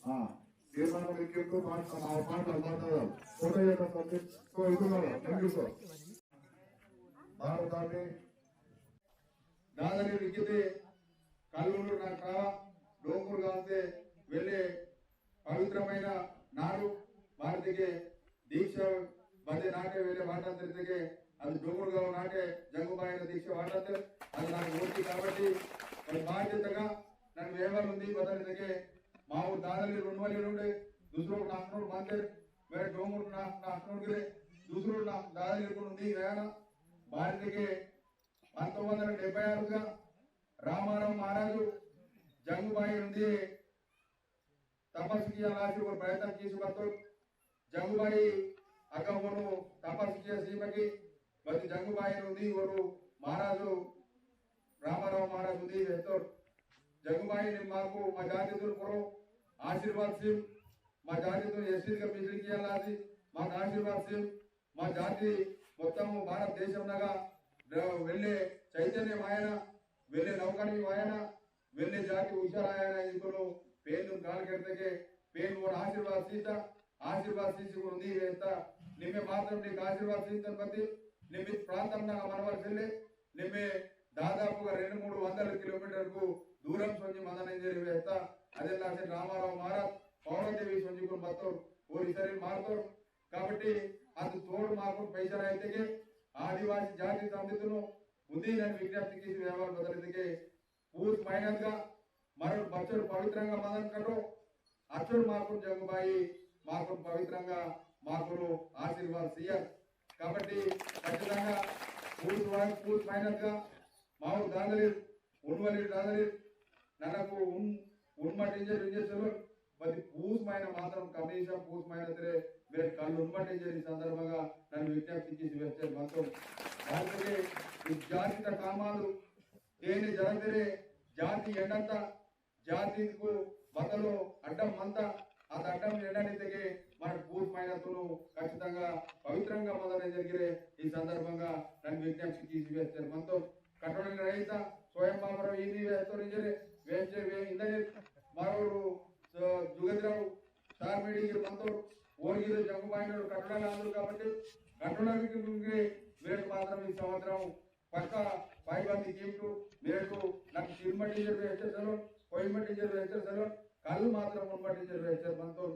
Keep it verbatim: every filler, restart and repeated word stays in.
हाँ, ये बात लिखे तो बात, हमारे पास अलग अलग फोटो ये तो सबके तो इधर वाला, thank you sir। भारत में दादरी लिखिते कल्लूर नाका डोंगुर गांव से वेले पवित्रमैन नाडु भारत के दीक्षा बदे नाटे वेले वाटाते तेगे अदु डोंगुर गांव नाटे जंगुबाई दीक्षा वाटाते अदु नाकु ओटी काबट्टी अदु बाध्यतगा नन्ना वेवल उंदी बदल तेगे मावु दादली रुनवली रुंडे दूसरो नाकनोर मंदिर मेरे डोंगुर ना नाकनोर गिरे दूसरो ना दादली रुंडी वेना भारत के पंतोम्मिदि वंदला डेब्बै आरुगा रामाराव महाराजु जंगुबाई उंदी तपस्सु कियालासी ओर प्रयत्न कीसी बत्तोर। जंगुबाई अगा ओनु तपस्सु किया सीमकी बदी जंगुबाई उंदी ओरु महाराजु रामाराव महाराजु उंदी वेहतोर। जंगुबाई निम माकु मा जातितुन पोरो आशीर्वाद सीम, मा जातितुन एसटी का मिश्री कियालासी माकु आशीर्वाद सीम। मा जाति मोत्तम भारत देशम नगा द-, वेल्ले चैतन्य वायना, वेल्ले नौकरी वायना, वेल्ले जाति हुशार आयना इनको पेन काल करते के पेन ओर आशीर्वाद सीता, आशीर्वाद सीसी को नी वेता। निम्मे मात्रम नीक आशीर्वाद सीतन बत्ती निम्मे प्रांतम नगा मनवर सेल्ले निम्मे दादापुगा रेंडु मूडु वंदल किलोमीटर कु दूरम सोंजी मंदन इंजेरी वेता। अदेलासे रामाराव महाराज पौड़ादेवी सोंजी कुन बत्तोर ओर इसरी मारतोर। काबट्टी अदु तोडु माकुन पैसा रायतेगे आदिवासी जाति समितितुनु उंदी नन विज्ञप्ति कीसी वेहवाल बदलतेगे पूस माइनसगा मरल बच्चोर पवित्रंगा मंदन कटो अच्चोर माकुन जंगुबाई माकुन पवित्रंगा माकुनु आशीर्वाद सियर। काबट्टी खच्चितंगा पूस वा-, पूस माइनसगा मावु दादली उनवली दादली ननकु उन-, उनमट इंजेर इंजेर सेलुन बदी पूस मायना मात्रम कमीशन पूस मायना तेरे मेरे कल उनमट इंजेर ई संदर्भंगा नन विज्ञप्ति कीसी वेहचेर मंतोम। बारितगे ई जातिता कामालु तेने जरगतेरे जाति एंडंता जातिकु बतलो अड्डम मंता अद अड्डम एंडनितेगे मर पूस मायनातुनु खच्चितंगा पवित्रंगा मंदन इंजेर गिरे ई संदर्भंगा नन विज्ञप्ति कीसी वेहचेर मंतोम। कटोडा रहिता स्वयं बाबुराव ईनी वेहतोर इंजेरे वेहचे वे इंदने मारोरु जुगदराव सारमेडी गिर मंतोर ओर गिर जंगुबाईनोर कटोडा लांदोर काबट्टी कटोडा गिर मेरे मात्रम ई संवत्सरम पक्का पाइबांदी कीमटु मेरे नक सिरमट इंजेर वेहचे सलोन कोइमट इंजेर वेहचे सलोन कल मात्रम उनमट इंजेर वेहचे मंतोर।